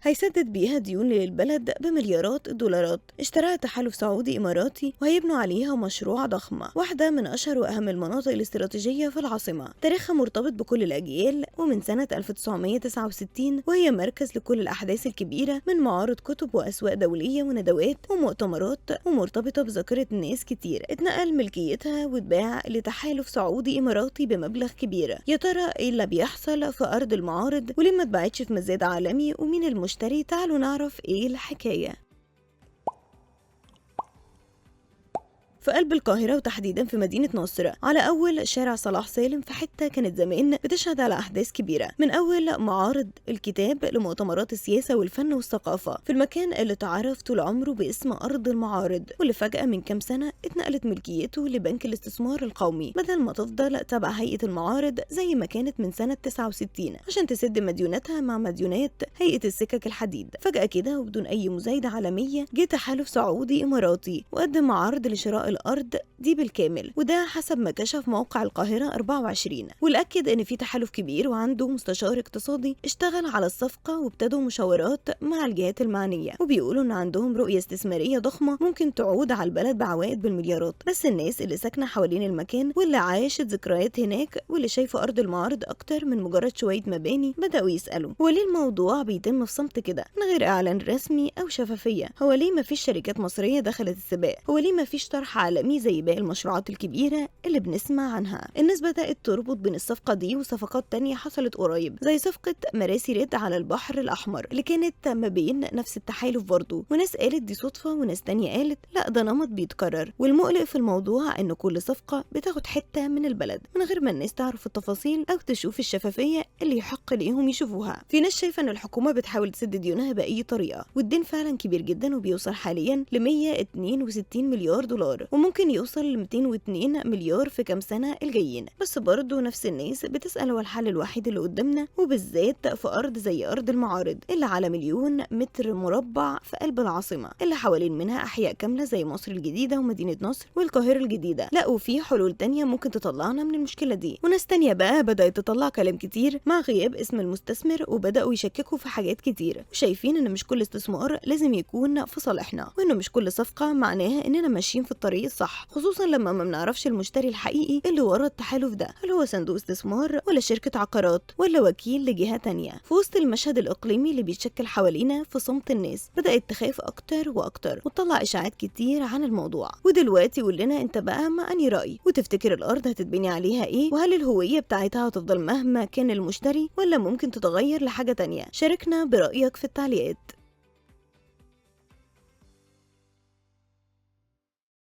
هيسدد بيها ديون للبلد بمليارات الدولارات. اشتراها تحالف سعودي إماراتي وهيبنوا عليها مشروع ضخم، واحدة من أشهر وأهم المناطق الاستراتيجية في العاصمة. تاريخها مرتبط بكل الأجيال، ومن سنة 1969 وهي مركز لكل الأحداث الكبيرة من معارض كتب وأسواق دولية وندوات ومؤتمرات، ومرتبطة بذاكرة ناس كتير. اتنقل ملكيتها واتباع لتحالف سعودي إماراتي بمبلغ كبير. يا ترى ايه اللي بيحصل في أرض المعارض وليه ما اتباعتش في مزاد عالمي ومين المشتري؟ تعالوا نعرف ايه الحكاية. في قلب القاهرة وتحديدا في مدينة نصر، على أول شارع صلاح سالم، في حتة كانت زمان بتشهد على أحداث كبيرة، من أول معارض الكتاب لمؤتمرات السياسة والفن والثقافة، في المكان اللي تعرف طول عمره باسم أرض المعارض، واللي فجأة من كام سنة اتنقلت ملكيته لبنك الاستثمار القومي بدل ما تفضل تبع هيئة المعارض زي ما كانت من سنة 69 عشان تسد مديوناتها مع مديونات هيئة السكك الحديد. فجأة كده وبدون أي مزايدة عالمية جه تحالف سعودي إماراتي وقدم عرض لشراء الأرض دي بالكامل، وده حسب ما كشف موقع القاهرة 24. والأكد إن في تحالف كبير وعنده مستشار اقتصادي اشتغل على الصفقة وابتدوا مشاورات مع الجهات المعنية، وبيقولوا إن عندهم رؤية استثمارية ضخمة ممكن تعود على البلد بعوائد بالمليارات. بس الناس اللي ساكنة حوالين المكان واللي عاشت ذكريات هناك واللي شايفة أرض المعارض أكتر من مجرد شوية مباني بدأوا يسألوا، هو ليه الموضوع بيتم في صمت كده من غير إعلان رسمي أو شفافية؟ هو ليه مفيش شركات مصرية دخلت السباق؟ هو ليه مفيش طرح عالمي زي باقي المشروعات الكبيرة اللي بنسمع عنها؟ الناس بدأت تربط بين الصفقة دي وصفقات تانية حصلت قريب، زي صفقة مراسي ريد على البحر الأحمر اللي كانت ما بين نفس التحالف برضه، وناس قالت دي صدفة وناس تانية قالت لا ده نمط بيتكرر. والمقلق في الموضوع إن كل صفقة بتاخد حتة من البلد من غير ما الناس تعرف التفاصيل أو تشوف الشفافية اللي يحق ليهم يشوفوها. في ناس شايفة إن الحكومة بتحاول تسد ديونها بأي طريقة، والدين فعلا كبير جدا وبيوصل حاليا ل 162 مليار دولار، وممكن يوصل ل 202 مليار في كام سنة الجايين. بس برضه نفس الناس بتسأل هو الحل الوحيد اللي قدامنا، وبالذات في أرض زي أرض المعارض اللي على 1,000,000 متر مربع في قلب العاصمة، اللي حوالين منها أحياء كاملة زي مصر الجديدة ومدينة نصر والقاهرة الجديدة. لا وفي حلول تانية ممكن تطلعنا من المشكلة دي. وناس تانية بقى بدأت تطلع كلام كتير مع غياب اسم المستثمر، وبدأوا يشككوا في حاجات كتير، وشايفين إن مش كل استثمار لازم يكون في صالحنا، وإنه مش كل صفقة معناها إننا ماشيين في الطريق الصح، خصوصا لما ما بنعرفش المشتري الحقيقي اللي ورا التحالف ده، هل هو صندوق استثمار ولا شركة عقارات ولا وكيل لجهة تانية. في وسط المشهد الإقليمي اللي بيتشكل حوالينا في صمت، الناس بدأت تخاف أكتر وأكتر وتطلع إشاعات كتير عن الموضوع. ودلوقتي قول لنا أنت بقى مع أنهي رأي، وتفتكر الأرض هتتبني عليها إيه، وهل الهوية بتاعتها هتفضل مهما كان المشتري ولا ممكن تتغير لحاجة تانية؟ شاركنا برأيك في التعليقات.